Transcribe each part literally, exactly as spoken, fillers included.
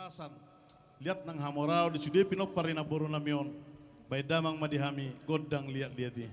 Pasan, liat nang hamoraon di sude pinompar ni namboru nami on, baen damang ma di hami gondang liat-liat i.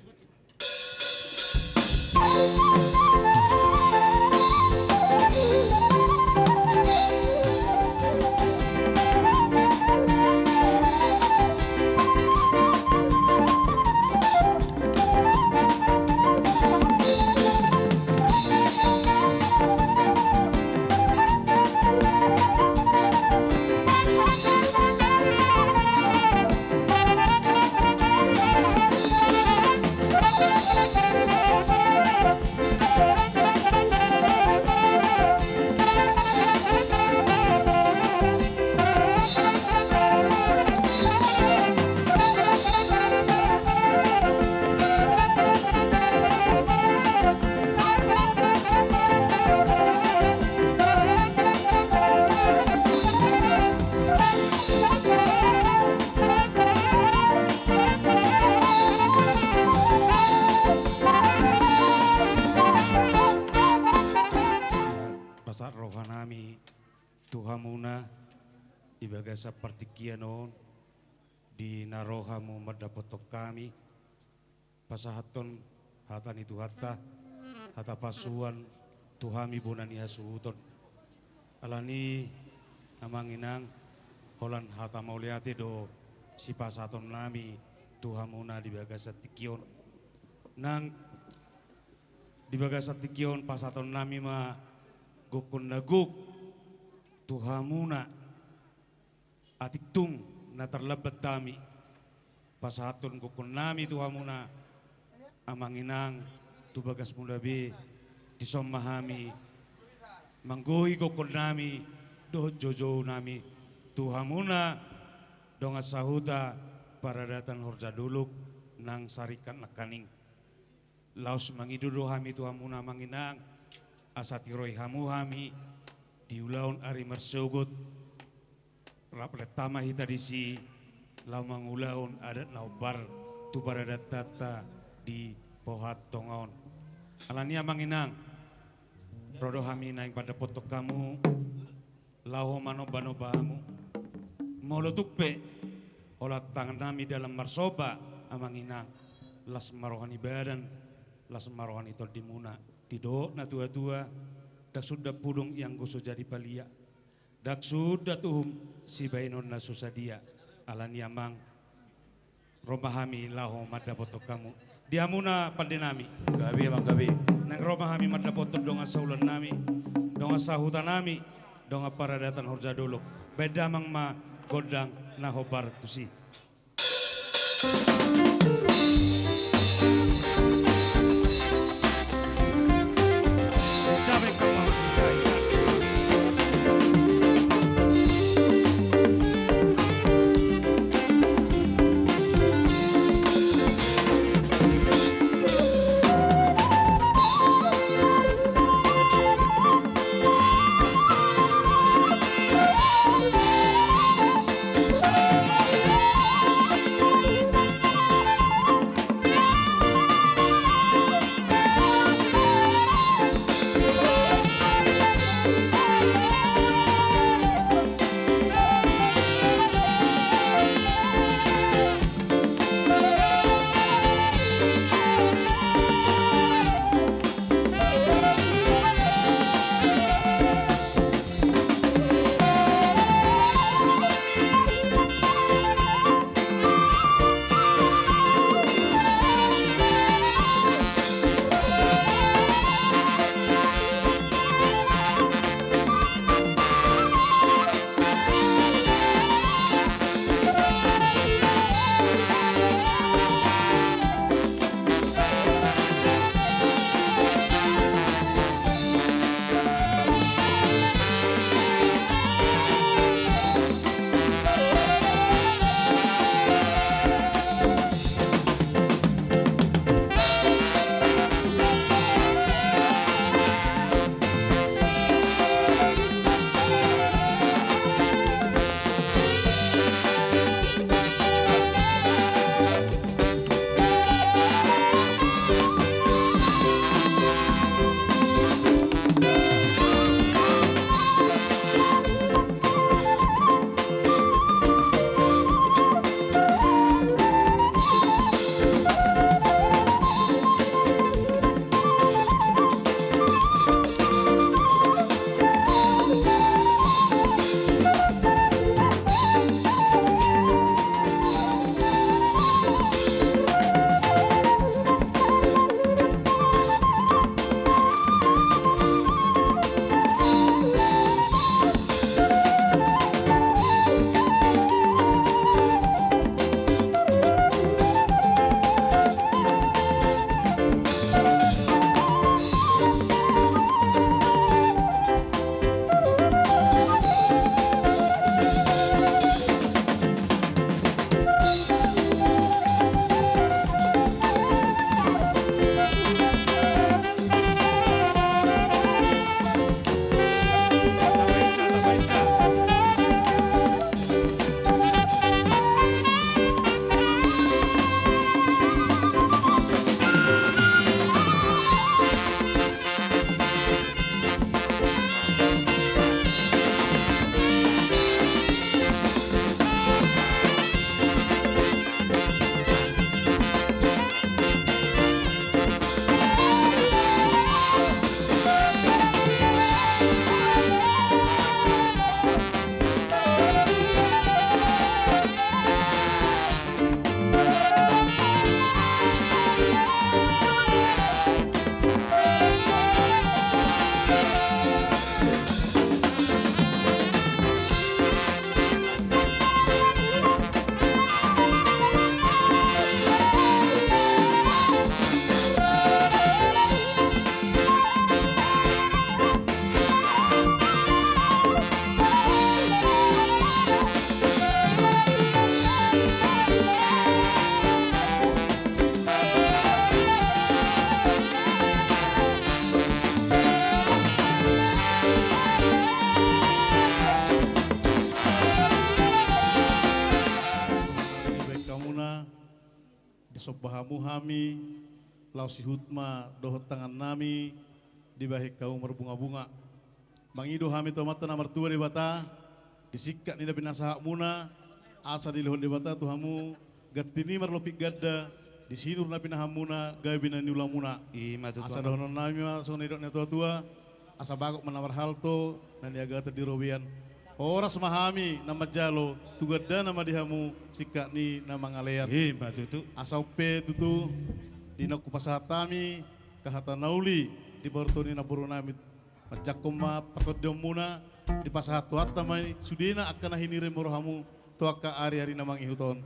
Pasahat roha nami tu hamuna di bagasan partingkian on, di na ro hamu mandapothon hami, pasahathon hata ni Tuhanta, hata pasuan tu hami bona ni hasuhuton. Alani i, amang inang, holan hata mauliate do sipasahaton nami tu hamuna di bagasan tingki on. Nang di bagasan tingki on pasahaton nami ma gokhon na gok tu hamuna. Atik tung na tarlambat hami, pasahathon gokhon nami tu hamuna, amang inang, tu bagas muna be, dison ma hami manggohi gokhon nami dohot joujou nami tu hamuna, dongan sahuta paradatan Horjadolok nang saringkat nangkaning. Laos mangido do hami tu hamuna, amang inang, asa tiroi hamu hami di ulaon ari marsogot. Rap lenta ma hita disi laho mangulahon adat na hombar tu paradatanta di Pohat Tonga on. Alani i, amang inang, ro do hami naeng mandapothon hamu, laho manomba-nomba hamu. Molo tung pe holan tangan nami dalan marsomba, amang inang, las ma roha ni badan, las ma roha ni tondimuna. Didok na tua-tua, ndang sundat pudung i anggo so jadi palia, ndang sundat uhum sibahenon na so sadia. Alani i, amang, ro ma hami laho mandapothon hamu. Di hamuna pande nami. Gabe, amang, gabe. Naeng ro ma hami mandapothon dongan sahulan nami, dongan sahuta nami, dongan paradatan Horjadolok. Baen damang ma gondang na hombar tusi. somba hamu hami, laos sihut ma dohot tangannami dibahen hamu marbungabunga. Mangido hami tu Amanta na martua Debata, di singkat ni na pinasahatmuna, asa dilehon Debata tu hamu ganti ni marlompit ganda, di sinur na pinahanmuna gabe na niulamuna. I ma tutu, Amang. Asa dohononnami ma songon na nidok ni natuatua, asa bagot ma na marhalto, na niagatan di robean. Horas ma hami na manjalo, tu gandana ma di hamu singkat ni na mangalean. I ma tutu. Asa on pe tutu, di naung hupasahat hami, angka hata na uli di parutuon ni namborunami, manjangkon ma partondionmuna, dipasahat Tuhanta ma i sudena angka na hinirim ni rohamu tu angka ariari na mangihut on.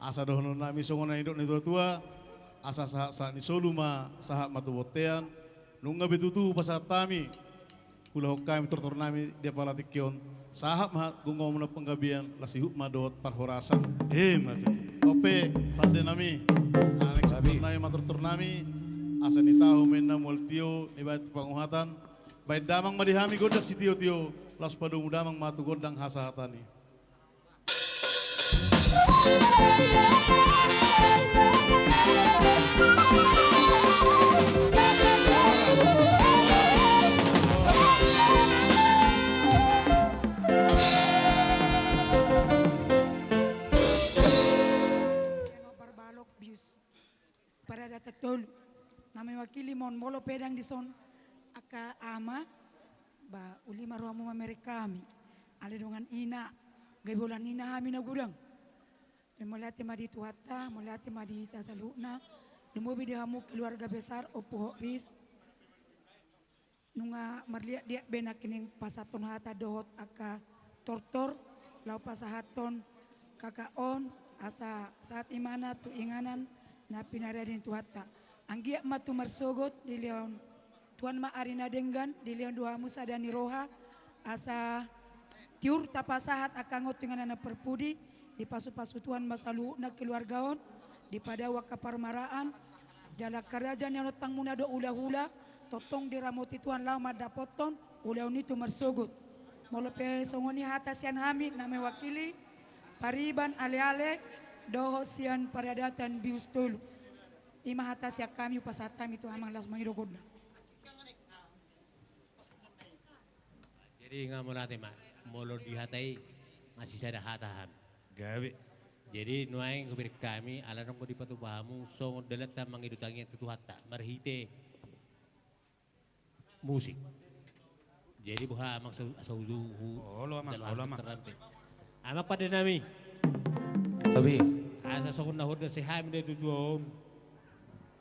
Asa dohononnami songon na nidok ni natuatua, asa sahatsahat ni solu ma sahat ma tu bontean. Nunga be tutu hupasahat hami, huulahon hami tortornami di apala tingki on, sahat ma gomgomna panggabean, laos sihut ma dohot parhorasan. I ma tutu. On pe, pandenami, anek sipirnami ma tortornami, asa nitahu ma inna mual tio, nibaen tu panguhatan, baen damang ma di hami gondang sitiotio, laos padomu damang ma tu gondang hasahatan i. Sian Hombar Balok Bius Paradatan tolu. Na mewakili ma on, molo pe dang dison angka ama, ba uli ma rohamu mamereng hami. Alai dongan ina, gabe holan ina hami na godang. Mauliate ma di Tuhanta, mauliate ma di hita saluhutna. Lumobi di hamu keluarga besar Ompu Horis. Nunga marliatliat be nangkining pasahathon hata dohot angka tortor, laho pasahathon kakak on, asa sahat ibana tu inganan na pinarade ni Tuhanta. Anggiat ma tu marsogot dilehon Tuhan ma ari na denggan, dilehon do hamu sada ni roha, asa tiur tapasahat angka on tu inganan na parpudi, dipasupasu Tuhan ma saluhutna keluarga on, dipadao angka parmaraan, jala angka raja ni hinontangmuna dohot hulahula, tongtong diramoti Tuhan laho mandapothon ulaon i tu marsogot. Molo pe songon i hata sian hami na mewakili pariban Aleale dohot sian Paradatan Bius Tolu. I ma hata sian hami, hupasahat hami tu amang laos mangido gondang. Jadi nga mauliate ma, molo di hata i masisada hata hami. Gabe. Jadi nuaeng hubereng hami, ala nunga dipatupa hamu songon dalanta mangido tangiang tu Tuhanta marhite musik. Jadi boha amang, asa hu, asa hu, hu, olo amang, olo amang. Amang pandenami. Gabe. Asa songon na hurang hami do tutu on.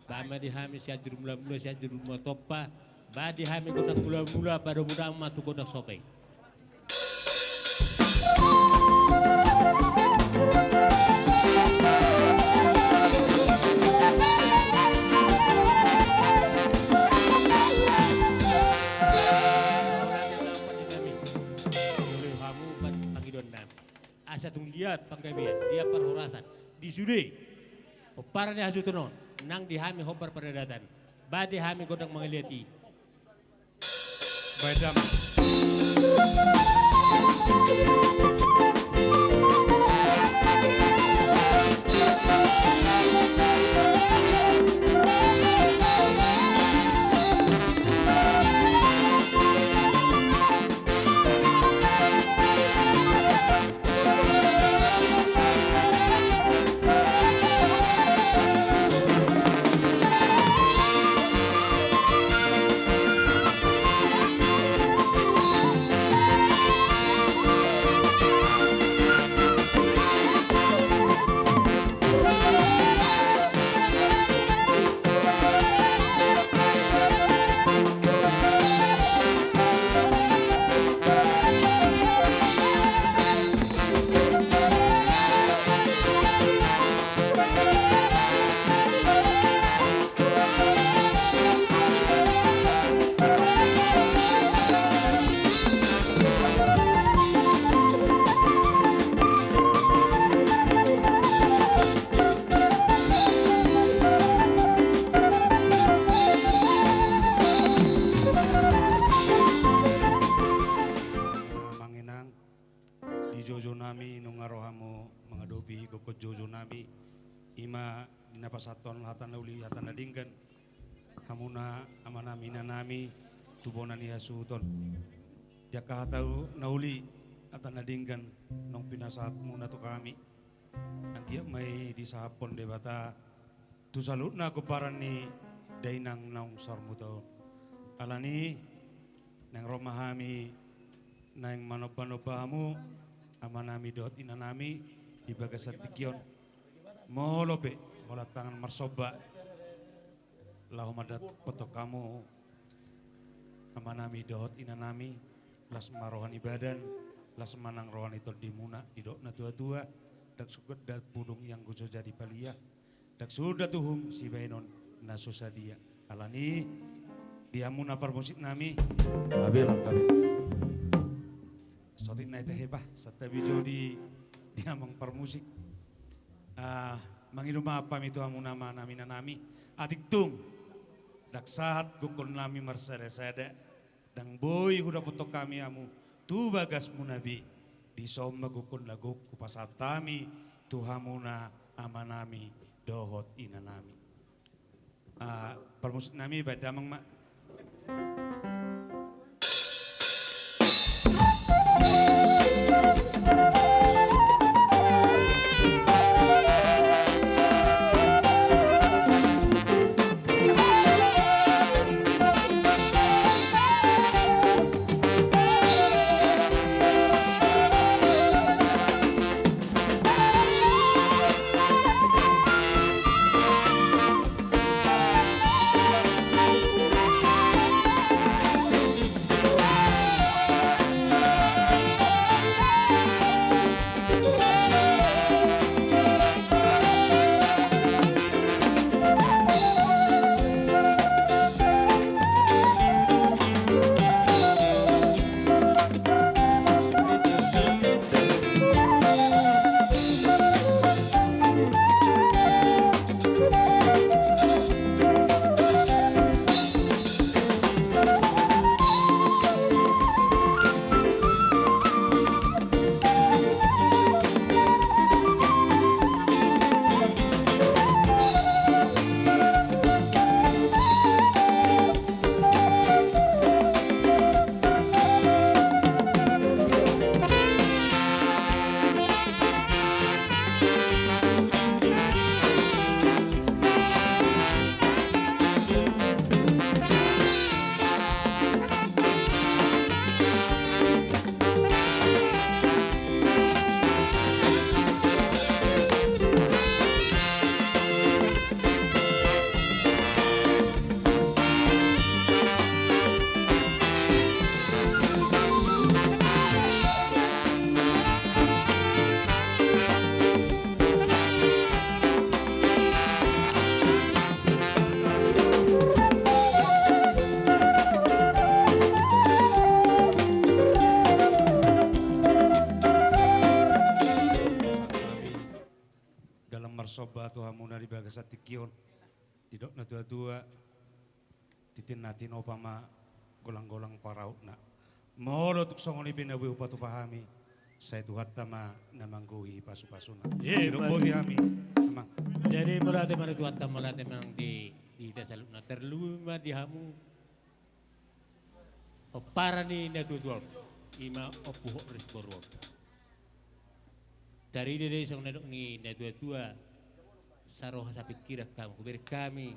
Baen ma di hami Sianjur Mulamula, Sianjur Mulamula Tompa. Baen di hami gondang mulamula, padomu damang ma tu gondang sopa i. Asa tung liat panggabean, liat parhorasan di sude pomparan ni hasuhuton on, nang di hami hombar paradatan, baen di hami gondang mangaliat i. Baen damang. Amang inang, di jojo nami nunga ro hamu mangadopi gokhon jojo nami, i ma Di na pasahathon hata na uli, hata na denggan, hamuna amanami, inanami, tu bona ni hasuhuton. Di angka hata na uli, hata na denggan, naung pinasahatmuna tu hami, anggiat ma i disahaphon Debata tu saluhutna pomparan ni dainang naung saur matua on. Alani, naeng ro ma hami naeng manombanomba hamu, amanami dohot inanami, di bagasan tingki on. Molo pe holan tangan marsomba, laho mandapothon hamu, amanami dohot inanami, las ma roha ni badan, las ma nang roha ni tondimuna, didok natuatua: Ndang suhut da pudung ianggo so jadi palia, ndang suhut da tuhum sibahenon na so sadia. Alani, di hamuna parmusiknami. Gabe, Bang, gabe. Sotik na i tahe, bah, santabi jo di, di amang parmusik. Ah, mangido maaf hami tu hamuna amanami, inanami. Atik tung ndang sahat gokhonnami marsadasada, ndang boi hudapothon hami hamu tu bagasmuna be. Dison ma gokhon na gok hupasahat hami tu hamuna amanami dohot inanami. Ah, parmusiknami, baen damang ma. Dalan marsomba tu hamuna di bagasan tingki on. Didok natuatua: Tintin na tinopa ma golanggolang parahutna. Molo tung songon i pe na boi hupatupa hami, sai Tuhanta ma na manggohi pasupasuna. Eh, sidok boti hami, amang. Jadi mauliate ma di Tuhanta, mauliate ma nang di, di hita saluhutna, tarlumobi ma di hamu pomparan ni natuatua on, i ma Ompu Horis boru on. Tarida do i songon na nidok ni natuatua, saroha sapingkiran hamu, hubereng hami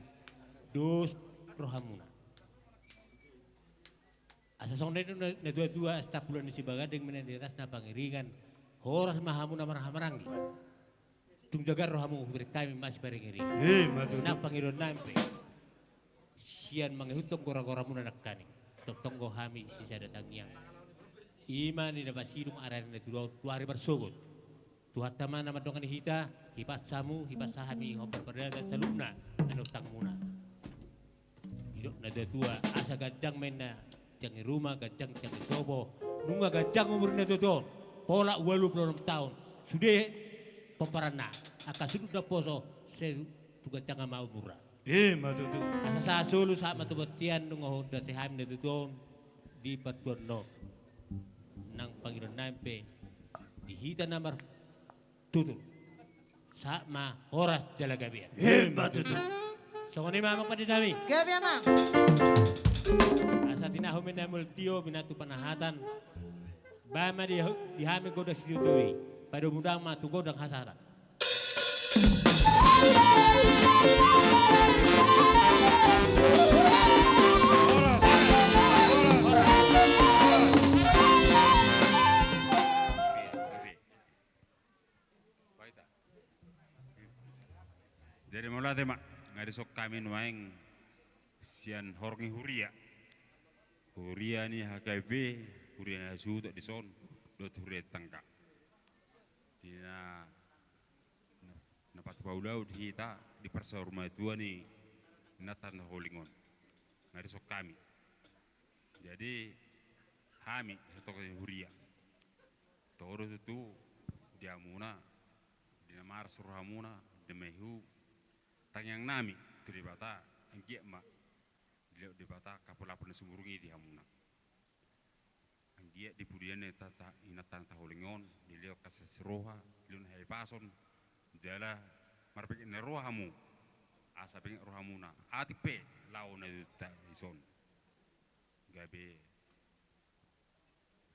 dos rohamuna. Asa songon na nidok ni natuatua, Sitampulan ni Sibaganding ma nian di atasna pangiringan, horas ma hamu na marhahamaranggi. Tung jagar rohamu, hubereng hami ma siparingiringan. Eh, ima tutu. Nang pangidoannami pe, sian mangihuthon goragoramuna nangkaning, tongtong do hami sisada tangiang. I ma di na pasidung ari na tuatua on tu ari marsogot. Tuhanta ma na mandongani hita, hipas hamu, hipas hami, hombar pardalanan saluhutna na nidokmuna. Didok natuatua, asa ganjang ma inna tiang ni ruma, ganjang tiang ni sopo, nunga ganjang umur ni natuatua on, pola ualu pulu onom taon, sude pomparanna, angka sundut na poso, sai tu ganjang ma umurna. Ima tutu. Asa sahat solu sahat ma tu bontean, nunga huondasi hami natuatua on di partuaon on. Nang pangidoannami pe, di hita na mar- tutur. Sahat ma horas jala gabe. Ima tutu. Songon i ma amang pande nami. Gabe amang. Asa tinahu ma na molo tio binatu panahatan. Baen ma di, di hami godang situtu i. Padomu damang ma tu godang hasahatan. Jadi mauliate ma, nga dison hami nuaeng sian horong ni huria. Huria ni H K B P, huria ni hasuhuton dison, dohot huria tetangga. Di na, na, na patupaulahon hita di parsaurmatua ni inanta na taholongi on. Nga dison hami. Jadi hami satogu ni huria. Toho do tutu di hamuna, di na marsuru hamuna, di na maihu, tangiang nami tu Debata, anggiat ma dilehon Debata angka pulapul na sumurung i di hamuna. Anggiat di pudian ni inanta na taholongi on, dilehon angka siroha, dilehon hahipason, jala marbenget ni roha hamu, asa benget rohamuna, atik pe laho na dison. Gabe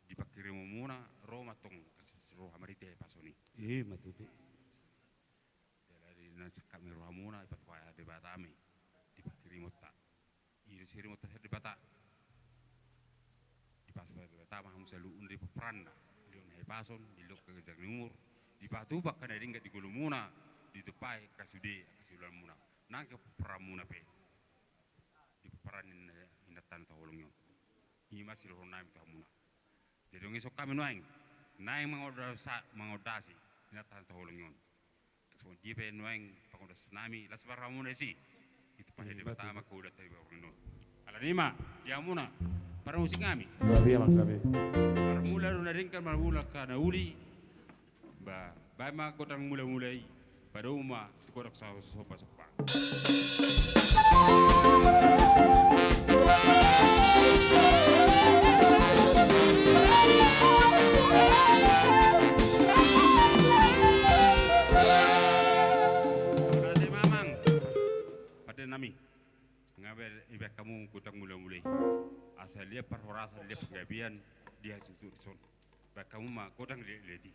di pangkirimon muna ro ma tong angka siroha marhite hahipason i. Ima tutu. Jala di na sangkap ni rohamuna, dipatupa Debata ma i di pangkirimonta. I do sirimonta sian Debata. Dipasupasu Debata ma hamu saluhutna di pomparanna. Dilehon hahipason, dilehon hagabeon ni umur, dipatupa angka na denggan di ngolumuna, ditumpahi angka sude angka siulaonmuna. Nang angka pomparanmuna pe di pomparan ni inanta na taholongi on. I ma sidohonon nami tu hamuna. Jadi dung i dison hami nuaeng naeng mangondas-, mangondasi inanta na taholongi on. Tung songon dia pe nuaeng pangondas nami, las ma rohamuna disi. Ditumpahi Debata ma angka ulaonta di horong on. Alani i ma di hamuna parmusik nami. Gabe amang, gabe. Marmula do na denggan, marmula angka na uli. Ba, baen ma gondang mulamula i, padomu ma tu gondang sa-, sombasomba. Pande nami, nga baen, ibaen hamu gondang mulamula i, asa lean parhorasan, lean panggabean di hasuhuton dison. Baen hamu ma gondang liat-liat i.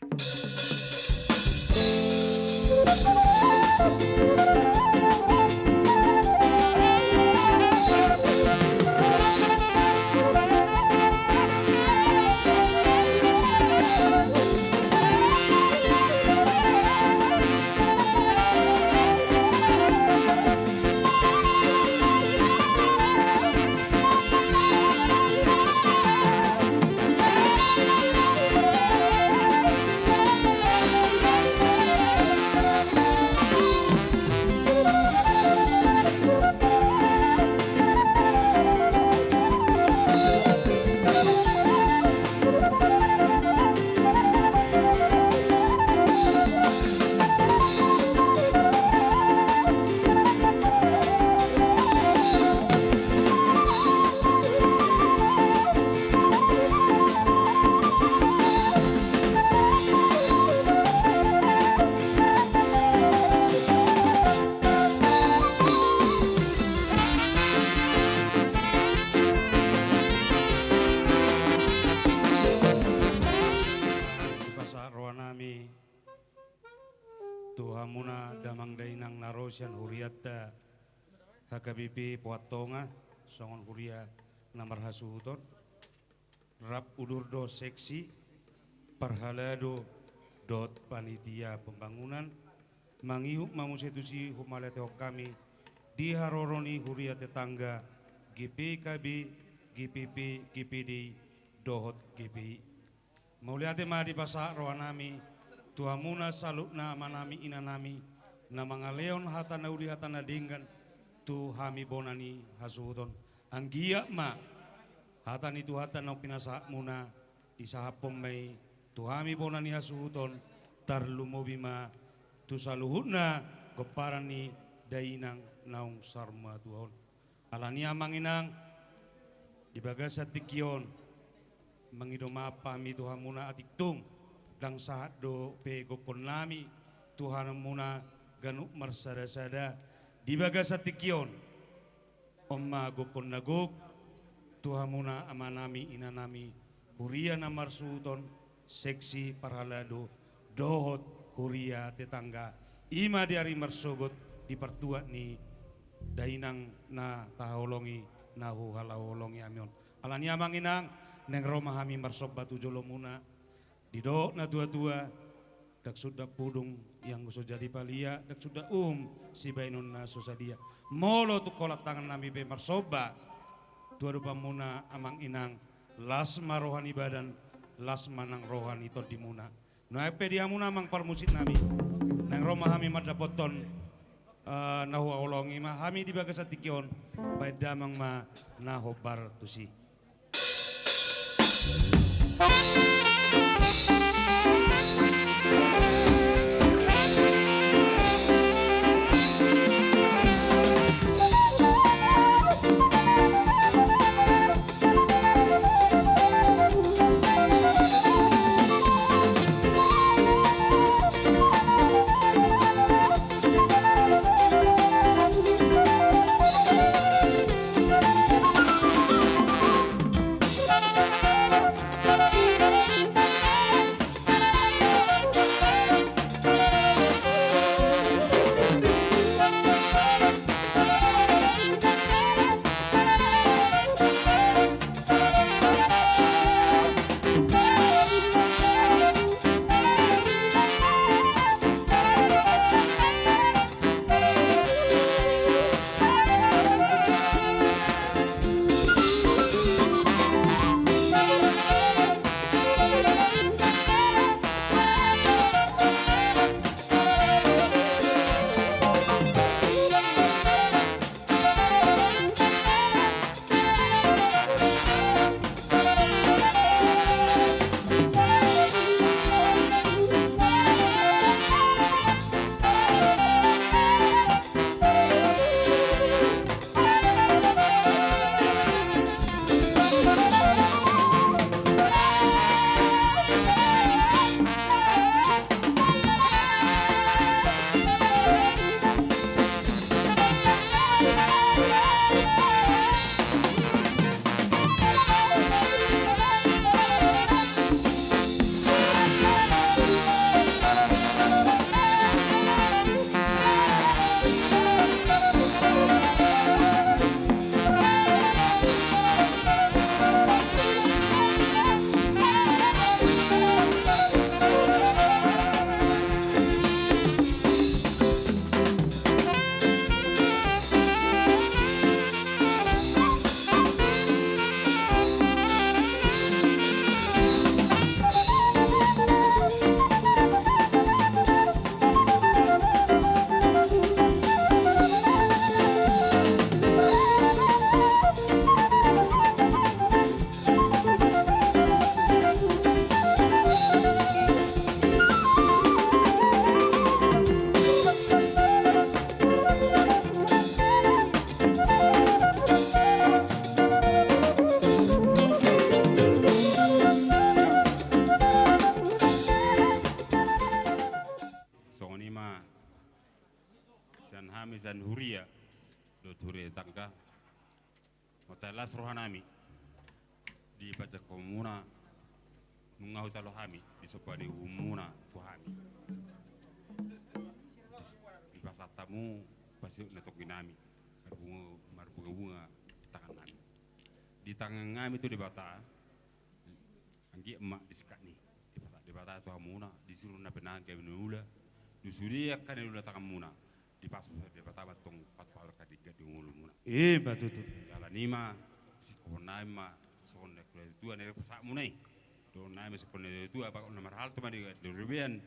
Dipasahat roha nami tu hamuna damang dainang na ro sian hurianta H K B P Pohat Tonga, songon huria na marhasuhuton, rap udur dohot seksi, parhalado dohot panitia pembangunan, mangihut ma muse tusi humauliatehon hami di haroro ni huria tetangga G P K B, G P P, G P D dohot G P I. Mauliate ma dipasahat roha nami tu hamuna saluhutna, ama nami, ina nami, na mangalehon hata na uli, hata na denggan tu hami bona ni hasuhuton. Anggiat ma hata ni Tuhanta naung pinasahatmuna disahaphon ma i tu hami bona ni hasuhuton, tarlumobi ma tu saluhutna gomparan ni dainang naung saur matua on. Alani i amang inang, di bagasan tingki on, mangido maaf hami tu hamuna atik tung ndang sahat dope gokhon nami tu hamuna ganup marsada-sada di bagasan tingki on. On ma gokhon na gok tu hamuna amanami, inanami, huria na marsuhuton, seksi, parhalado, dohot huria tetangga, i ma di ari marsogot di partuat ni dainang na tahaholongi, na huhalaholongi hami on. Alani i amang inang, naeng ro ma hami marsomba tu jolomuna. Didok na tua-tua, ndang sundat pudung ianggo so jadi palia, ndang sundat uhum sibaenon na so sadia. Molo tung holan tangannami pe marsomba tu adopanmuna amang inang, las ma roha ni badan, las ma nang roha ni tondimuna. Nuaeng pe di hamuna amang parmusiknami, naeng ro ma hami mandapothon, eh, na huhaholongi ma hami di bagasan tingki on, baen damang ma na hombar tusi. Songon i ma sian hami, sian huria dohot huria tetangga. Mansai las rohanami di panjangkonmuna, nunga hujalo hami di somba ni uhumuna tu hami. Dipasahat hamu pasidok ni tongginami, marbunga, marbungabunga tangannami. Ditangihon hami tu Debata, anggiat ma disingkat ni, dipasahat Debata tu hamuna, disuru na pinahan gabe na ula, di sude angka na niula tanganmuna, dipasupasu Debata ma tong patupasu angka denggan di ngolumuna. Ima tutu. Alani i ma, singkophonnami ma songon na nidok ni natuatua na dipasahatmuna i. Dohononnami ma singkophon ni natuatua, bagot na marhalto ma di, di robean.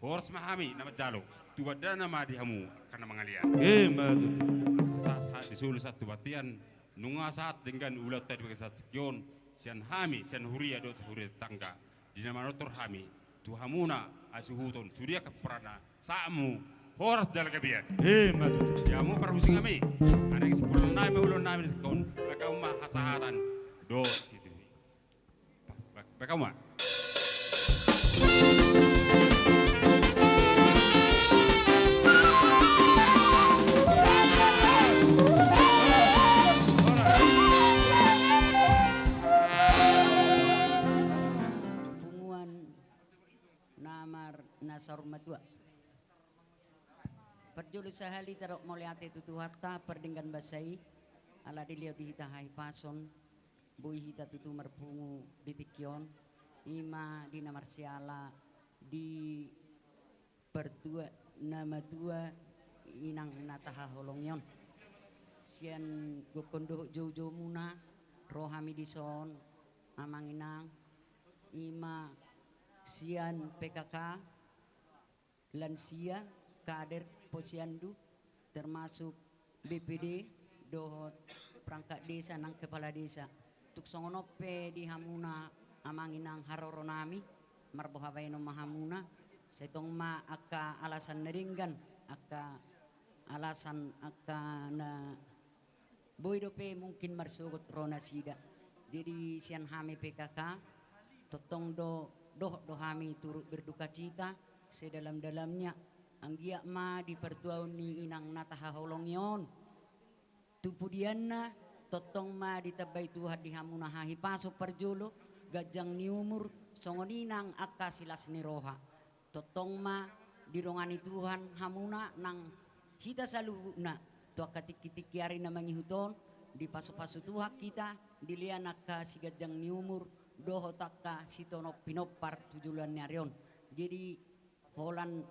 Horas ma hami na manjalo, tu gandana ma di hamu angka na mangalean. Ima tutu. Asa sahat, sahat di solu sahat tu bontean, nunga sahat denggan ulaonta di bagasan tingki on, sian hami, sian huria dohot huria tetangga, di na manortor hami tu hamuna hasuhuton, sude angka pomparanna, sahat ma hamu horas jala gabean. Ima tutu. Di hamu parmusiknami, alai simbulonnami ma ulaonnami di tingki on, bahen hamu ma hasahatan dohot situtu. Ba-, bahen hamu ma. Na saur matua. Parjolo sahali tadok mauliate tu Tuhanta pardenggan basa i, ala dilehon di hita hahipason, boi hita tutu marpungu di tingki on, i ma di na marsiala di partua na matua inang na tahaholongi on. Sian gokhon dohot joujoumuna, ro hami dison, amang inang, i ma sian P K K, lansia, kader, posyandu, termasuk B P D, dohot perangkat desa nang kepala desa. Tung songon on pe di hamuna amang inang haroro nami, marboha baenon ma hamuna, sai tong ma angka alasan na denggan, angka alasan angka na boi dope mungkin marsogot ro nasida. Jadi sian hami P K K, tongtong do, dohot do hami turut berdukacita sedalam-dalamnya. Anggiat ma di partuaon ni inang na tahaholongi on, tu pudianna, tongtong ma ditambai Tuhan di hamuna hahipason parjolo, ganjang ni umur, songon i nang angka silas ni roha. Tongtong ma didongani Tuhan hamuna nang hita saluhutna, tu angka tingki-tingki ari na mangihut on, dipasupasu Tuhan hita, dilehon angka siganjang ni umur, dohot angka sitonop pinompar tu joloan ni ari on. Jadi, holan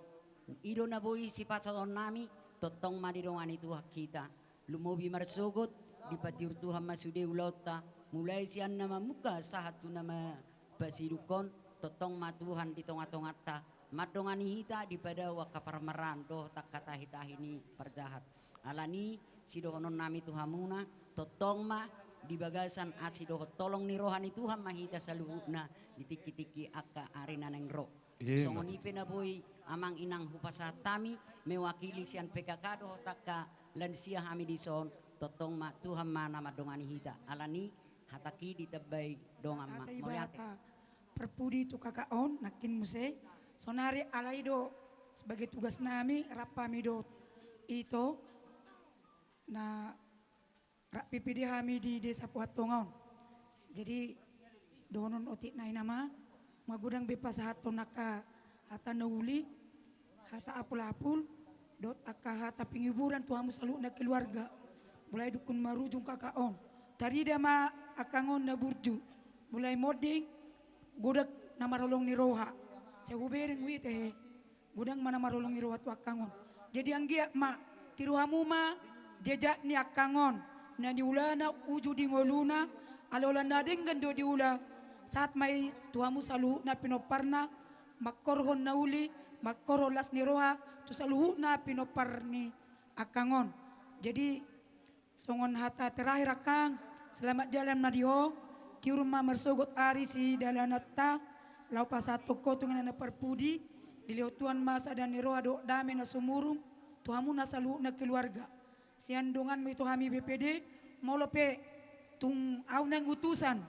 i do na boi sipasahaton nami, tongtong ma didongani Tuhan hita. Lumobi marsogot, dipatiur Tuhan ma sude ulaonta, mulai sian na mamungka sahat tu na ma pasidungkon, tongtong ma Tuhan di tonga-tonganta, mandongani hita di padao angka parmaraan dohot angka tahi-tahi ni parjahat. Alani i, sidohonon nami tu hamuna, tongtong ma di bagasan asi dohot holong ni roha ni Tuhan ma hita saluhutna di tingki-tingki angka ari na naeng ro. Songon i pe na boi amang inang hupasahat hami, mewakili sian P K K dohot angka lansia hami dison, tongtong ma Tuhan ma na mandongani hita. Alani i, hatangki ditambai dongan ma. Mauliate. Parpudi tu K K on, nangkin muse. Sonari alai do sebagai tugas nami, rap hami dohot ito, na rap P P D hami di Desa Pohat Tonga on. Jadi, dohonon otik nai nama, magodang be pasahathon angka hata na uli, hata apul-apul, dohot angka hata penghiburan tu hamu saluhutna keluarga. Mulai dungkon marujung K K on. Tarida ma angka on na burju. Mulai monding, godang na marholong ni roha. Sai hubereng huida he. Godang ma na marholong ni roha tu angka on. Jadi anggiat ma, tiru hamu ma jejak ni angka on. Na niulana uju di ngoluna, ala-ala na denggan do diula. Sahat ma i tu hamu saluhutna pinomparna, mangkorhon na uli, mangkorhon las ni roha, tu saluhutna pinompar ni angka on. Jadi, songon hata terakhir angkang, selamat jalan ma di ho, tiur ma marsogot ari sidalananta, laho pasahathon ho tu inganan na parpudi, dilehon Tuhan ma sada ni roha dohot dame na sumurung, tu hamu na saluhutna keluarga. Sian donganmu i tu hami B P D, molo pe tung ahu naeng utusan,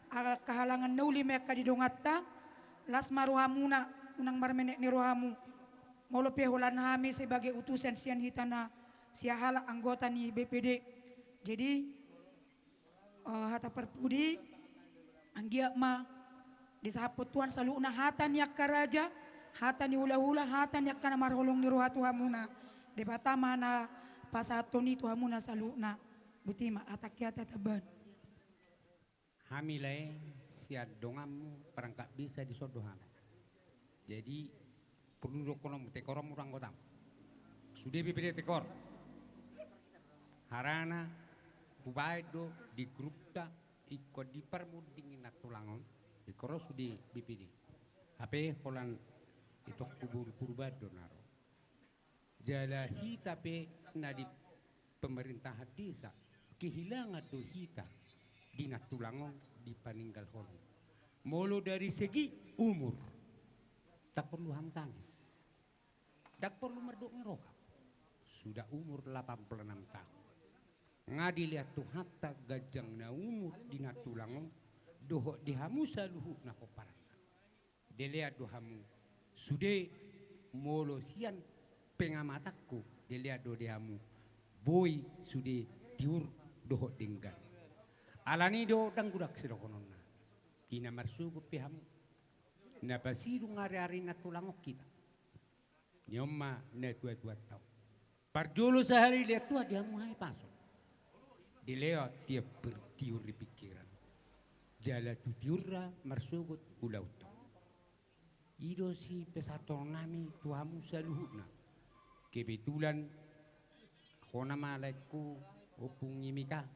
angka halangan na uli ma angka di donganta, las ma rohamuna, unang marmenek ni rohamu. Molo pe holan hami sebagai utusan sian hita na sia halak anggota ni B P D. Jadi, eh, hata parpudi, anggiat ma disahaphon Tuhan saluhutna hata ni angka raja, hata ni hula-hula, hata ni angka na marholong ni roha tu hamuna. Debata ma na pasahathon i tu hamuna saluhutna. Botima, hatangki hata tambahan. Hami lae sian donganmu perangkat desa dison do hami. Jadi, porlu dohononmu, tekor hamu do anggotam. Sude B P D tekor. Harana, hubaen do di grupta, ingkon di parmonding i na tulang on, ingkon ro sude B P D. Hape holan itongku boru Purba do na ro. Jala hita pe na di pemerintahan desa, kehilangan do hita di na tulang on, di paninggalhon. Molo dari segi umur, ndang porlu hamu tangis. Ndang porlu mardok ni roha. Sudah umur delapan puluh enam tahun. Nga dilehon Tuhanta ganjang na umur di na tulang on, dohot di hamu saluhutna pomparanna. Dilehon do hamu sude, molo sian pengamatanku, dilehon do di hamu boi sude tiur dohot denggan. Alani do ndang godang sidohononna. Di na marsogot pe hamu. Na pasidung ari-ari na tulang on hita. Ni on ma na tua-tua tau. Parjolo sahali dilehon Tuhan di hamu hahipason. Dilehon tiur, tiur ni pingkiran. Jala tu tiurna marsogot ulaonta. I do sipesahatonnami tu hamu saluhutna. Kebetulan hona ma laengku Ompung Imika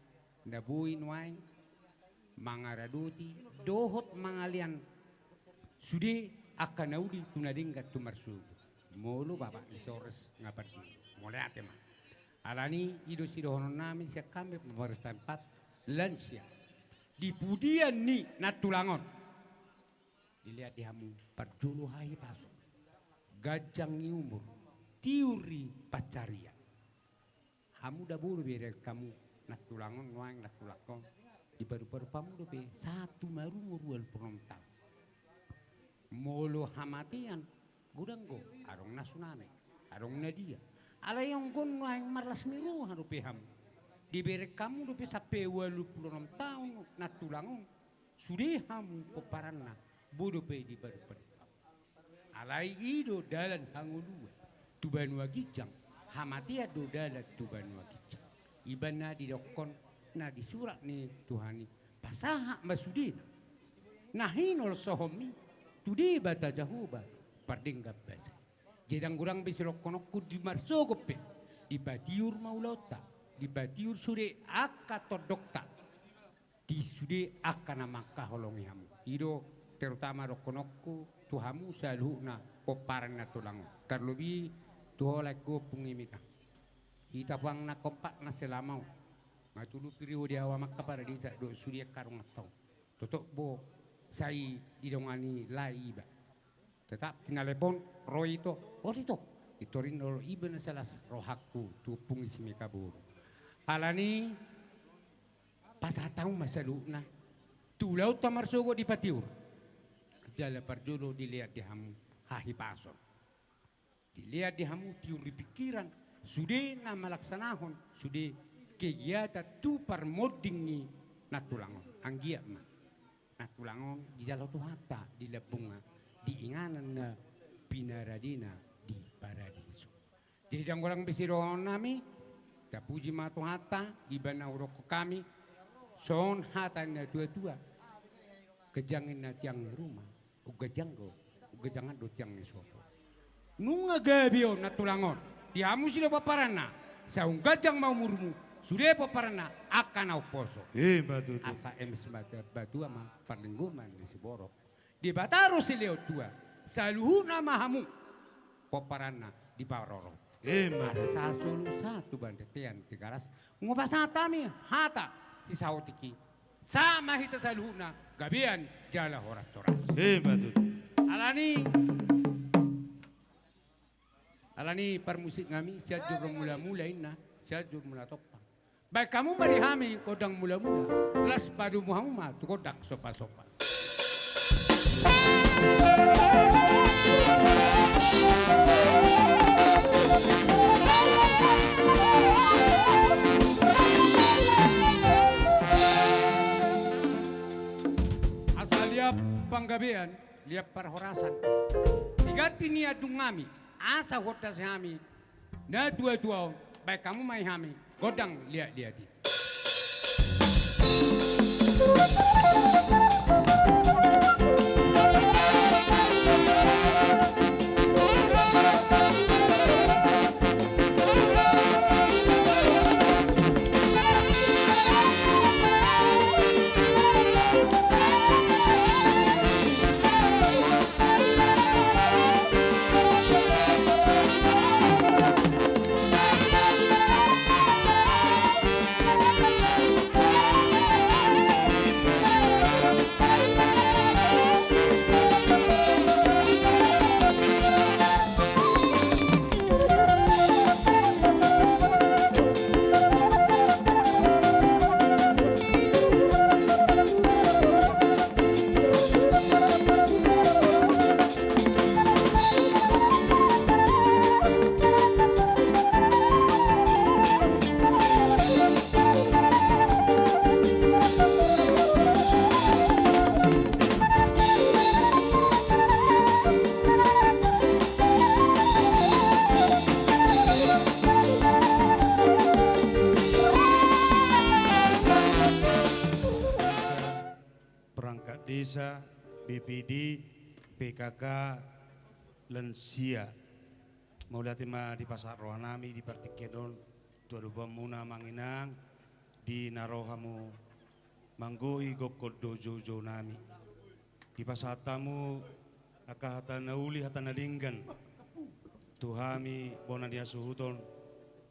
na boi nuaeng mangaradoti dohot mangalean sude angka na uli tu na denggan tu marsogot. Molo Bapak ni Sores nga parjolo. Mauliate ma. Alani i do sidohononnami sian hami pamarenta empat lansia. Di pudian ni nantulang on. Dilehon di hamu parjolo hahipason, ganjang ni umur, tiur ni pansarian. Hamu da boi dope direct hamu nantulang on, nuaeng nantulang on. Dipadup-padup hamu dope sahat tu marumur ualu pulu onom taon. Molo hamatean, godang do, adong na so name, adong na dia. Alai anggo on nuaeng marlas ni roha dope hamu. Dibereng hamu dope sampe ualu pulu onom taon nantulang on. Sude hamu pomparanna, boi dope dipadup-padup hamu. Alai i do dalan hangoluan tu banua ginjang, hamatean do dalan tu banua ginjang. Ibana didokkon na di surat ni Tuhan i, pasahat ma sudena na hinolsohonmi tu Debata Jahowa pardenggan basa. Jadi ndang godang be sidohononku di marsogot pe, dipatiur ma ulaonta, dipatiur sude angka tondongta. Di sude angka na mangkaholongi hamu. I do terutama dohononku tu hamu saluhutna pomparan nantulang on. Tarlobi tu ho laengku Ompung Imika. Hita pe na kompak na selama on. Matulupi ro di ahu amangka paradisa dohot sude angka dongan ta on. Totop do sai didongani lae iba. Tetap tinalepon ro ito, ro ito. Ito rin olo iba na salas rohangku tu Ompung Imika boru. Alani pasahat hamu ma saluhutna tu ulaonta marsogot dipatiur. Jala parjolo dilehon di hamu hahipason. Dilehon di hamu tiur ni pingkiran, sude na malaksanahon sude kegiatan tu parmonding ni nantulang on. Anggiat ma nantulang on dijalo Tuhanta di lambungna, di inganan na pinaradena di paradiso. Jadi ndang godang be sidohononnami, tapuji ma Tuhanta, ibana hudokkon hami songon hata ni na tua-tua. Ganjang ninna tiang ni ruma, umganjang do, umganjangan do tiang ni sopo. Nunga gabe on nantulang on, di hamu sude pomparanna, sai umganjang ma umurmu, sude pomparanna angka na umposo. Ima tutu. Asa eme simatua-matua ma parlinggoman ni siborok. Debata do silehon tua, saluhutna ma hamu pomparanna diparorot. Ima tutu. Asa sahat solu sahat tu bontean Tigaras. Nunga pasahat hami hata sisaotik i. Sahat ma hita saluhutna gabean jala horas-horas. Ima tutu. Alani, alani parmusik nami, Sianjur Mula-mula inna, Sianjur Mula Tompang. Baen hamu ma di hami gondang mula-mula, laos padomu hamu ma tu gondang somba-somba. Asa liat panggabean, liat parhorasan, diganti ni andung nami, asa huondasi hami na tua-tua on, baen hamu ma di hami gondang liat-liat i. B P D, P K K, lansia. Mauliate ma dipasahat rohanami di partingkian on tu adopanmuna amang inang, di na ro hamu manggohi gokhon dohot joujounami. Dipasahat hamu angka hata na uli, hata na denggan tu hami bona ni hasuhuton,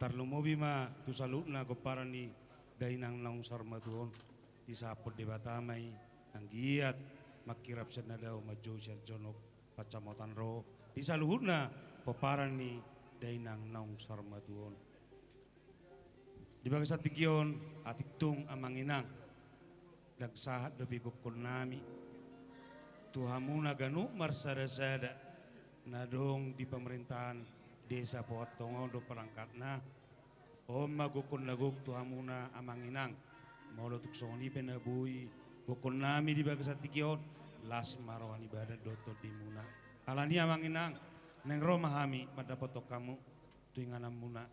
tarlumobi ma tu saluhutna pomparan ni dainang naung saur matua on. Disahaphon Debata ma i, anggiat mangkirap sian na dao, manjou sian jonok, pansamotan roha di saluhutna pomparan ni dainang naung saur matua on. Di bagasan tingki on, atik tung amang inang, ndang sahat dope gokhonnami tu hamuna ganup marsadasada na adong di pemerintahan desa Pohon Tonga on dohot perangkatna. On ma gokhon na gok tu hamuna amang inang. Molo tung songon i pe na boi gokhonnami di bagasan tingki on, las ma roha ni badan dohot tondimuna. Alani i amang inang, naeng ro ma hami mandapothon hamu tu ingananmuna.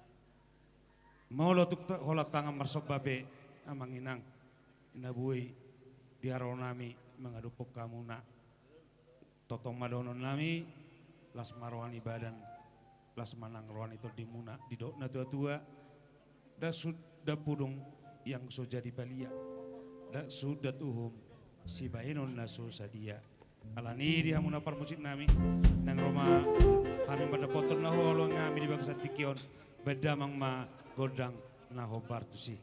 Molo tung ta-, holan tangan marsomba pe amang inang, na boi di harorahonami mangadophon hamuna. Tongtong ma dohononnami, las ma roha ni badan, las ma nang roha ni tondimuna. Didok natuatua, dasut dampudung yang so jadi palia, dasut dat uhum sibahenon na so sadia. Alani i di hamuna parmusiknami, naeng ro ma hami mandapothon na huhaholongi hami di bagasan tingki on, baen damang ma gondang na hombar tusi.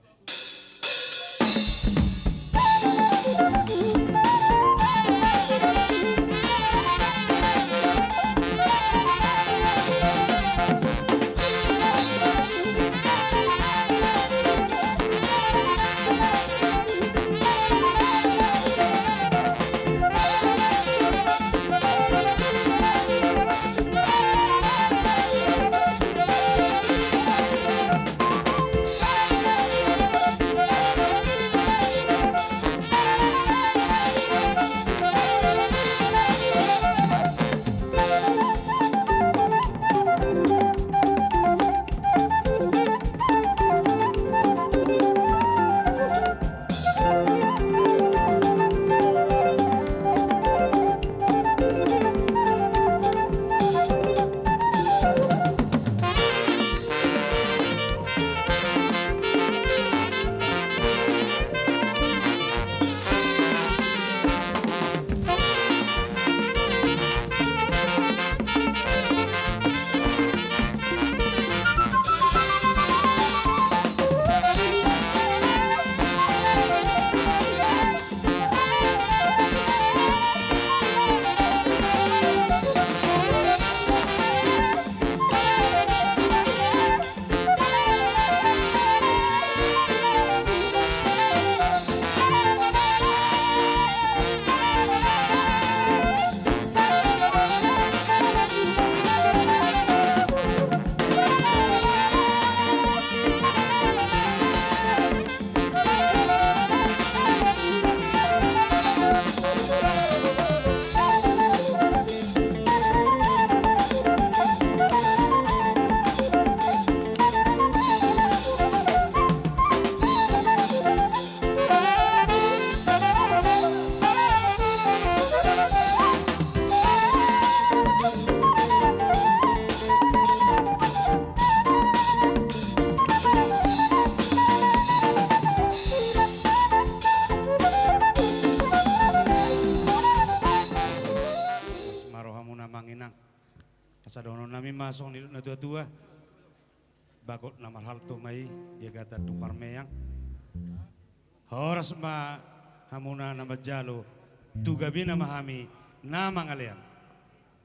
Las ma rohamuna amang inang. Asa dohononnami ma songon nidok natuatua. Bagot na marhalto ma i, di agatan dung marmeang. Horas ma hamuna na manjalo, tu gabena ma hami na mangalean.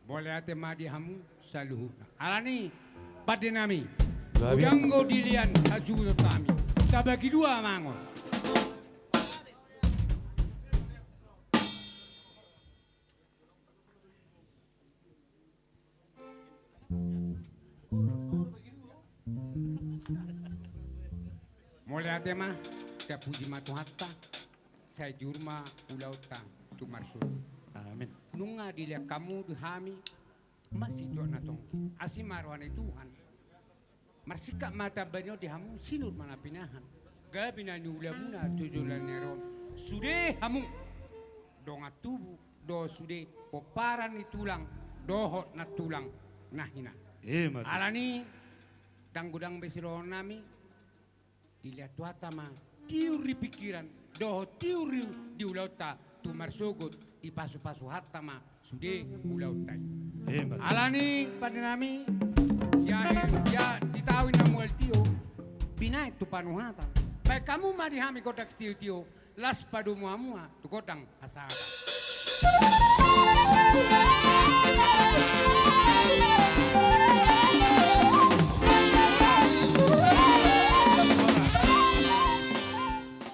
Mauliate ma di hamu saluhutna. Alani i, pandenami, gabe, anggo dilean hasuhuton hami, tabagi dua ma annon. Mauliate ma, tapuji ma Tuhanta, sai jur ma ulaonta tu marsogot. Amin. Nunga dilean hamu di hami, masituak na tonggi. Asi ma roha ni Tuhan. Marsingkat ma tamba ni on di hamu, sinur ma na pinahan. Gabe na niulamuna tu joloan ni ari on. Sude hamu dongan tubu, do sude pomparan ni tulang dohot nantulang na hina. Ima tutu. Alani i, ndang godang be sidohonon nami, dilehon Tuhanta ma tiur di pingkiran dohot tiur di, di ulaonta, tu marsogot dipasupasu Tuhanta ma sude ulaonta i. Ima tutu. Alani i, pande nami, di akhir, di a-, di taon na mual tio, binahen tu panuhatan. Bahen hamu ma di hami gondang sitiotio, laos padomu hamu ma tu gondang hasahatan.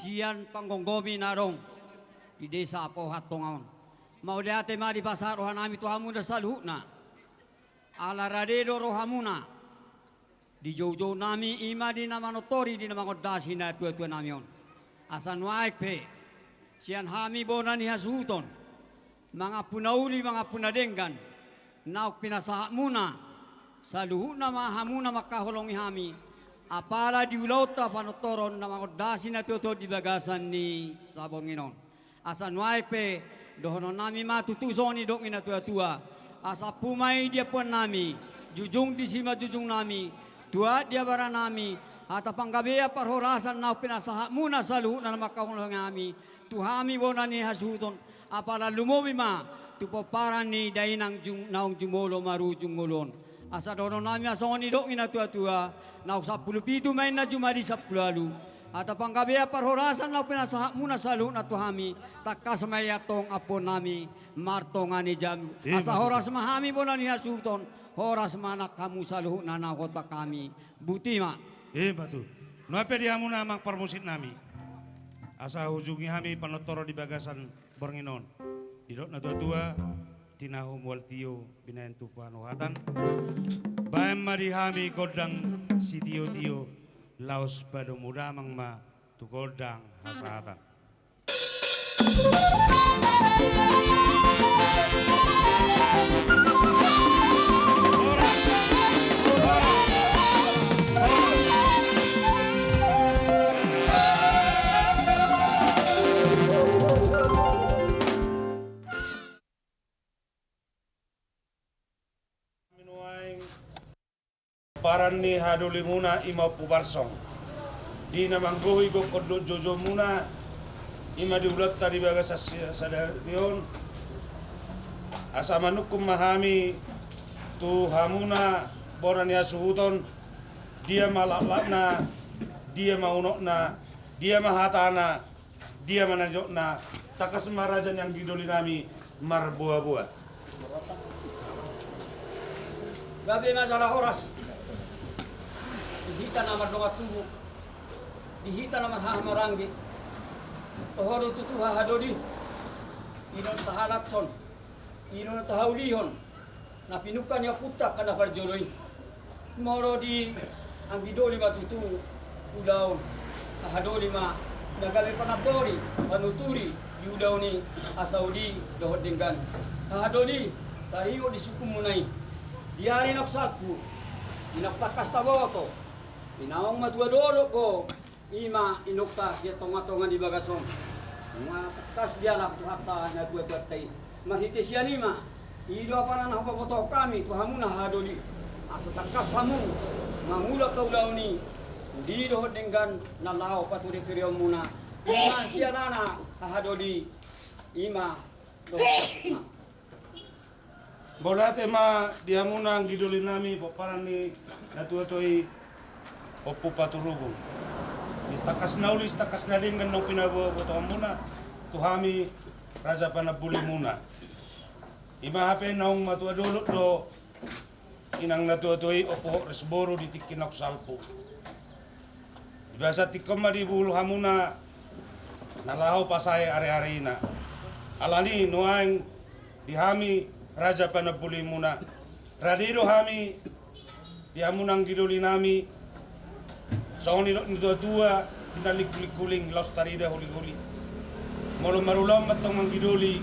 Sian panggomgomi na adong di desa Pohat Tonga on, mauliate ma dipasahat roha nami tu hamuna saluhutna. Ala rade do rohamuna di joujou nami, ima di na manortor i, di na mangondasi natuatua nami on. Asa nuaeng pe, sian hami bona ni hasuhuton, mangampuna uli, mangampuna denggan, naung pinasahatmuna saluhutna ma hamuna mangkaholongi hami, apala di ulaonta panortoron na mangondasi natuatua on di bagasan ni saborngin on. Asa nuaeng pe, dohonon nami ma tutu songon nidok ni natuatua. Asa ompu ma i di ampuan nami, jujung di simanjujung nami, tuat di abara nami, hata panggabean parhorasan naung pinasahatmuna saluhutna na mangkaholongi hami, tu hami bona ni hasuhuton, apala lumobi ma tu pomparan ni dainang jung-, naung jumolo marujung ngolu on. Asa dohonon nami ma songon nidok ni natuatua, naung sampulu pitu ma inna jumadi sampulu ualu. Hata panggabean parhorasan naung pinasahatmuna saluhutna tu hami, tangkas ma i antong ampuon nami martonga ni jabu. Ima tutu. Asa horas ma hami bona ni hasuhuton, horas ma nang hamu saluhutna na huhonongi hami. Boti ma. Ima tutu. Nuaeng pe di hamuna amang parmusik nami, asa huujungi hami panortoron di bagasan borngin on. Didok natuatua, tinahu mual tio binahen tu panuhatan. Bahen ma di hami gondang sitiotio, laos padomu damang ma tu gondang hasahatan. Pomparan ni hadolimuna ima Ompu Barsong, di na manggohi gokhon dohot joujoumuna, ima di ulaonta di bagasan si-, sadari on. Asa manungkun ma hami tu hamuna bona ni hasuhuton, dia ma laklakna, dia ma unokna, dia ma hatana, dia ma na nidokna, tangkas ma raja ni anggidoli nami marboaboa. Gabe ma jala horas di hita na mardongan tubu, di hita na marhaha maranggi. Toho do tutu hahadoli, i do na tahalashon, i do na tahaulihon na pinungka ni ompunta angka na parjolo i. Molo di anggidoli ma tutu ulaon, hahadoli ma na gabe panambori, panuturi di ulaon i, asa uli dohot denggan. Hahadoli, taringot di sungkunmuna i, di ari naung salpu, di naung tangkas taboto, di naung matua dolok ho, ima inongta sian tongatonga ni bagas on. Nunga tangkas dialap Tuhanta natuatuanta i. Marhite sian i ma, i do apala na hupabotohon hami tu hamuna hahadoli, asa tangkas hamu mangula angka ulaon i, uli dohot denggan na laho paturetureonmuna. Ima sialana hahadoli, ima dohot. Mauliate ma di hamuna anggidoli nami, pomparan ni natuatua i, Ompu Paturubun. Di tangkas na uli, di tangkas na denggan naung pinabotohonmuna tu hami raja panambolimuna. Ima hape naung matua dolok do inang natuatua i, Ompu Hotris boru, di tingki naung salpu. Di bagasan tingki on ma dibulung hamuna na laho pasae arearena. Alani i nuaeng di hami raja panambolimuna, rade do hami di hamuna anggidoli nami, songon nidok ni natuatua, tinallik hulinghuling laos tarida holiholi. Molo marulaon ma antong anggidoli,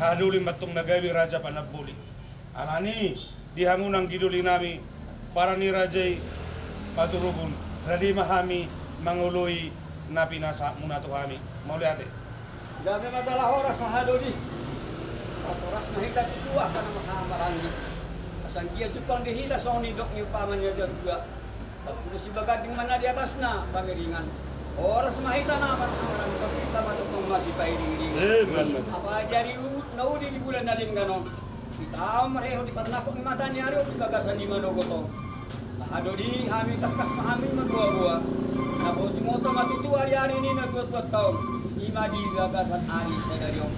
hahadoli ma antong na gabe raja panamboli. Alani i, di hamuna anggidoli nami, pomparan ni raja i Paturubun, rade ma hami mangoloi na pinasahatmuna tu hami. Mauliate. Gabe ma jala horas hahadoli. Horas ma hita tutu angka na marhahamaranggi. Asa anggiat jumpang di hita songon nidok ni umpama ni natuatua. Tampulus si baganding ma na di atasna pangiringan. Horas ma hita na marhahamaranggi, tongtong hita ma tongtong masipairingiringan. Amen. Apala di ari na uli di bulan na denggan on, hita on marhehon di parnangkok ni mata ni ari on di bagasan i manogot on. Hahadoli, hami tangkas ma hami marboaboa. Na boi jumoto ma tutu ariari ni natuatuanta on, i ma di bagasan ari sadari on.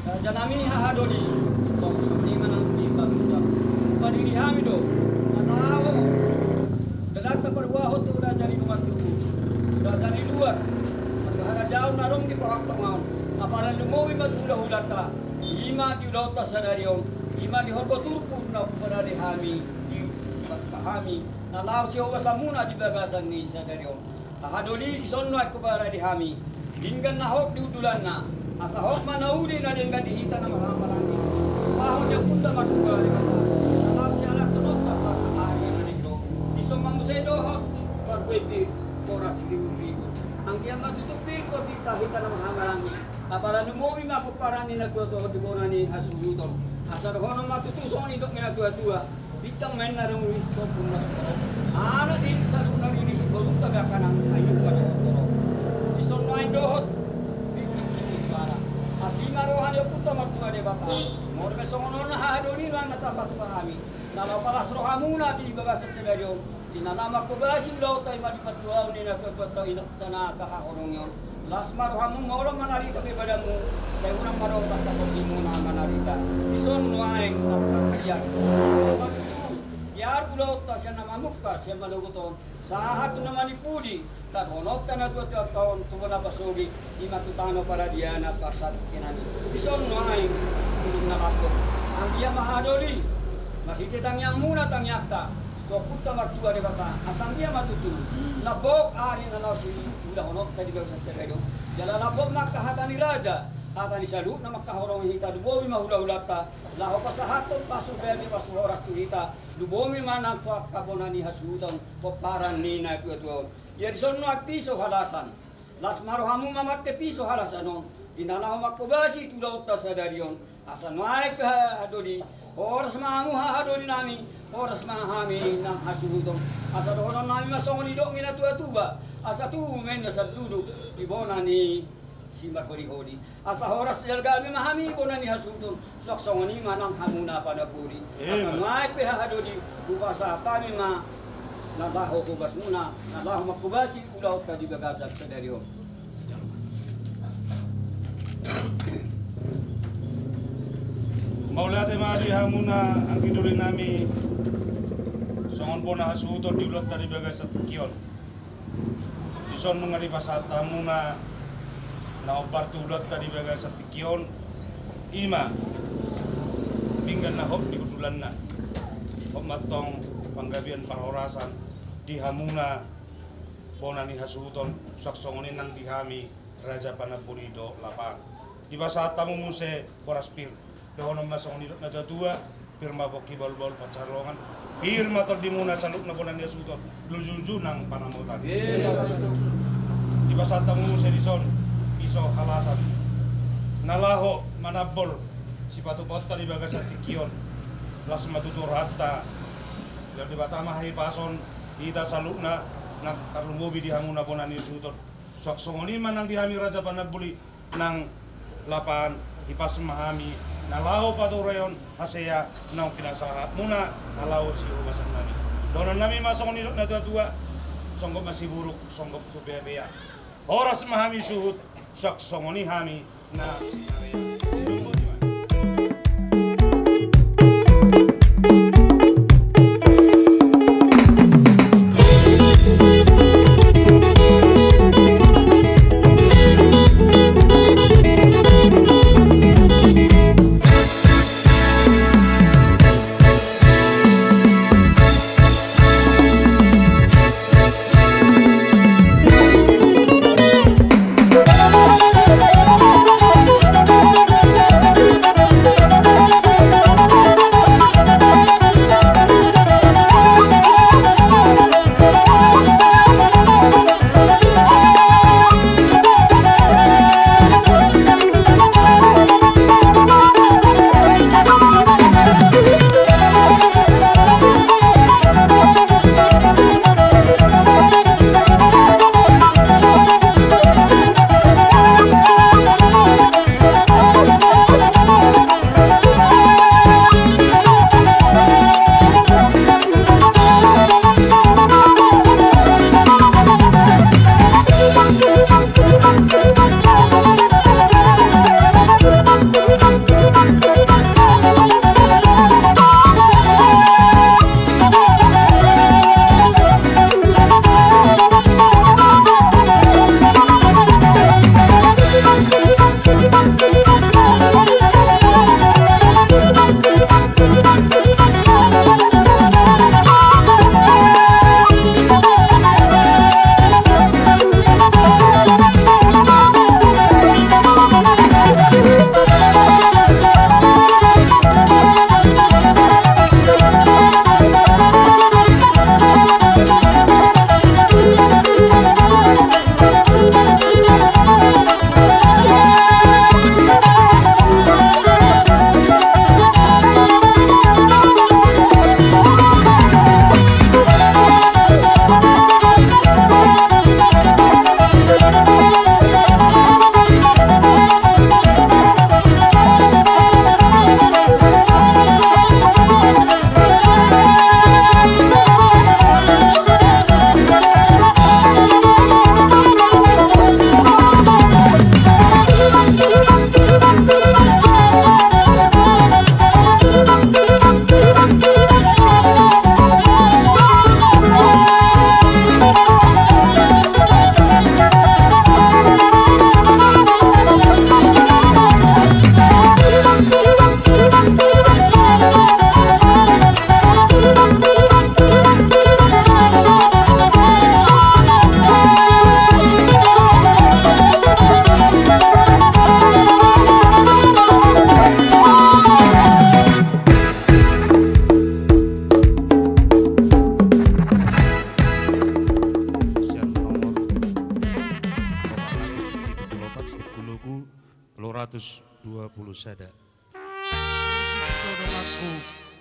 Rajanami hahadoli, songon i ma nang di pamuda. Padiri hami do na laho dalanta parboahon tu raja ni dongan tubu, raja ni luat, marharajaon na adong di partonga on. Apala lumobi ma tu hulahulanta, i ma di ulaonta sadari on, i ma di horbo turpuk na huparade hami, di hami na laho sihobasanmuna di bagasan ni sadari on. Hahadoli, dison nuaeng huparade hami dinggan na hot di hundulanna, asa hot ma na uli na denggan di hita na marhahamaranggi. Pahon ni ompunta martua Debata na laho sialakhononta tu ari na denggan on. Dison ma muse dohot parbue pir, horas rihurhur. Anggiat ma tutu pir tondinta hita na marhahamaranggi. Apala lumobi ma pomparan ni natuatua on di bona ni hasuhuton. Asa dohonon ma tutu songon nidok ni natuatua. Bintang ma inna ro muli sitompul na sumorop. Anak di saluhutna riris, borunta pe angka na ayu pada horbo. Dison nuaeng dohot ringgit sitio suara. Asi ma roha ni ompunta martua Debata. Molo pe songon on hahadoli, nang na tamba tu hami, na laho palas rohamuna di bagasan sadari on, di na laho manghobasi ulaonta i ma di partuaon ni natuatuanta i na tana tahaholongi on. Las ma rohamu, maol ma na hita pe badanmu, sai unang ma dohot angka tondimuna manarita. Dison nuaeng na pangkalian. Matutu, tiar ulaonta sian na mamungka sian manogot on, sahat tu na manipuli, tadohononta natuatuanta on tu bona pasogit, i ma tu tano paradiana parsatongkinan i. Dison nuaeng tulung na lambok. Anggiat ma hahadoli, marhite tangiangmuna tangiangta tu ompunta martua Debata, asa anggiat ma tutu lambok ari na laho siulahononta di bagasan sadari on. Jala lambok ma angka hata ni raja, hata ni saluhutna mangkaholongi hita, lumobi ma hulahulanta laho pasahathon pasu bege pasu horas tu hita, lumobi ma nang tu angka bona ni hasuhuton, pomparan ni natuatua on. Ia dison nuaeng piso halasan. Las ma rohamu mamate piso halasan on, di na laho manghobasi tu ulaonta sadari on. Asa nuaeng pe hahadoli, horas ma hamu hahadolinami, horas ma hami nang hasuhuton. Asa dohononnami ma songon nidok ni natuatua, asa tubu ma inna sanduduk di bona ni simarholiholi. Asa horas jala gabe ma hami bona ni hasuhuton, suang songon i ma nang hamu na panamboli. Asa nuaeng pe hahadoli, hupasahat hami ma na laho hobasmuna, na laho manghobasi ulaonta di bagasan sadari on. Mauliate ma di hamuna anggi dolinami, songon bona hasuhuton di ulaonta di bagasan tingki on. Dison nunga dipasahat hamuna na hombar tu ulaonta di bagasan tingki on, i ma pinggan na hot di hundulanna. Hot ma antong panggabean parhorasan di hamuna bona ni hasuhuton, suang songon i nang di hami raja panamboli dohot lapaan. Dipasahat hamu muse boras pir. Dohonon ma songon nidok natuatua, pir ma pongki bahulbahul pansalongan, pir ma tondimuna saluhutna bona ni hasuhuton, lujuluju nang panamotan. Dipasahat hamu muse dison piso halasan na laho manambol sipatupaonta di bagasan tingki on. Las ma tutu rohanta, jala Debata ma hahipason di hita saluhutna, nang tarlumobi di hamuna bona ni hasuhuton. Suang songon i ma nang di hami raja panamboli nang lapaan, hipas ma hami na laho patureon hasea naung pinasahatmuna na laho sihobasannami. Dohononnami ma songon nidok natuatua, songgop ma siburuk, songgop tu peapea. Horas ma hami suhut, suang songon i hami na sinarea. Ratus dua puluh sada. Donganku,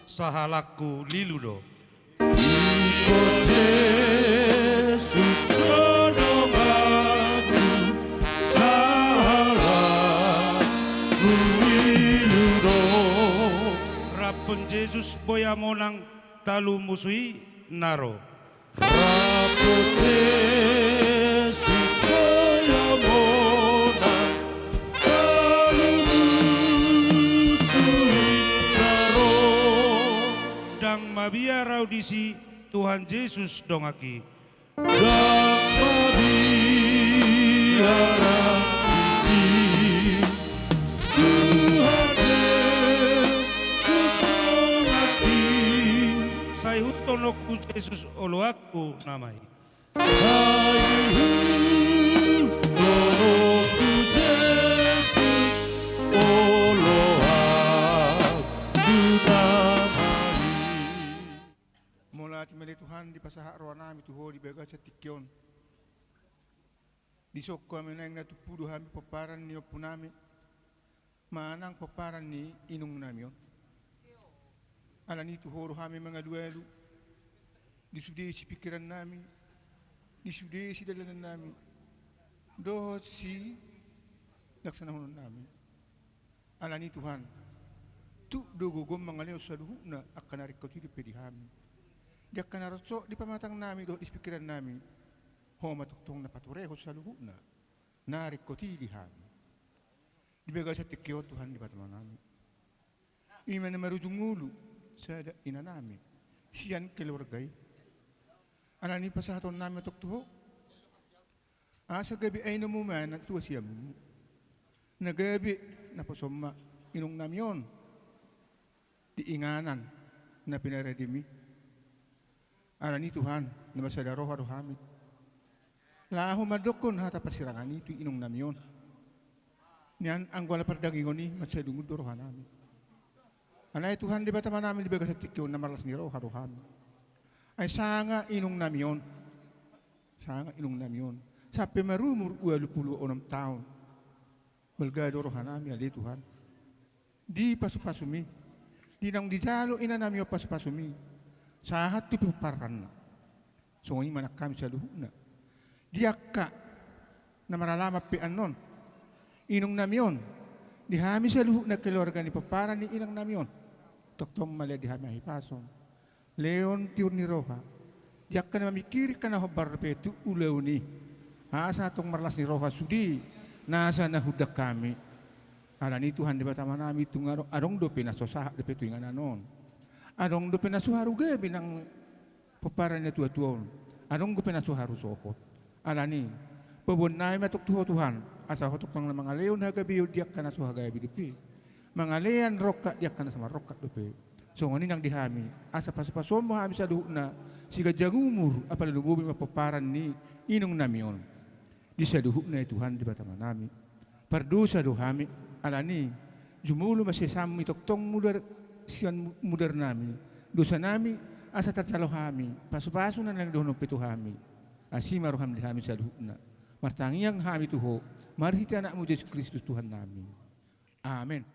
sahalakku lilu do. Ingkon Jesus do donganku, sahalakku lilu do. Raphon Jesus boi hamonang, talu musu i na ro. Raphon Jesus boi hamonang, talu musu i na ro. Ndang mabiar ahu disi, Tuhan Jesus donganki. Ndang mabiar ahu disi, Tuhan Jesus donganki. Sai ihuthononku Jesus oloanku nama i. Sai ihuthononku Jesus oloanku nama i. Mauliate ma ale Tuhan, dipasahat rohanami tu Ho di bagasan tingki on. Dison hami naeng na tumpu do hami pomparan ni ompunami manang pomparan ni inangnami on. Alani i tu Ho do hami mangalualu di sude sipingkirannami, di sude sidalanannami dohot silaksanahononnami. Alani i Tuhan, tuk do gogom mangalehon saluhutna angka na ringkot i dope di hami. Di angka na rosok di pamatangnami dohot di sipingkirannami, Ho ma tongtong na paturehon saluhutna na ringkot i di hami. Di bagasan tingki on Tuhan Debatanami, i ma na marujung ulu sada inanami sian keluarga i. Alani i pasahatonnami ma tong tu Ho, asa gabe ainomu ma na tua siamunmu. Na gabe naposom ma inangnami on di inganan na pinarademi. Alani i Tuhan, na marsada roha do hami laho mandokkon hata parsirangan i tu inangnami on. Nian anggo ala pardagingon i, mansai lungun do rohanami. Alai Tuhan Debatanami, di bagasan tingki on na marlas ni roha do hami. Ai sanga inangnami on, sanga inangnami on sampe marumur ualu pulu onom taon, balga do rohanami ale Tuhan di pasupasumi. Di naung dijalo inanami on pasupasumi sahat tu pomparanna, songon i ma nang hami saluhutna. Di angka na maralaman pe annon, inangnami on, di hami saluhutna keluarga ni pomparan ni inangnami on, tongtong ma ale di hami hahipason, lehon tiur ni roha di angka na mamingkiri angka na hombar dope tu ulaon i, asa tong marlas ni roha sude nasa na hundang hami. Alani i Tuhan Debatanami, tung adong, adong dope na so sahat dope tu inganan on. Adong dope na so haru gabe nang pomparan ni natuatua on. Adong dope na so haru sohot. Alani i, paboannami ma tong tu Ho Tuhan, asa Ho tongtong na mangalehon hagabeon di angka na so hagabe dope, mangalehon rongkap di angka na so marrongkap dope. Songon i nang di hami, asa pasupasonmu hami saluhutna siganjang umur, apala lumobi ma pomparan ni inangnami on. Di saluhutna i Tuhan Debatanami, pardosa do hami. Alani i, jumolo ma sesammi tongtong mudar sian mudarnami dosanami, asa tarjalo hami pasupasu na naeng dohonon pe tu hami. Asi ma roham di hami saluhutna. Martangiang hami tu Ho marhite Anakmu Jesus Kristus Tuhannami. Amen.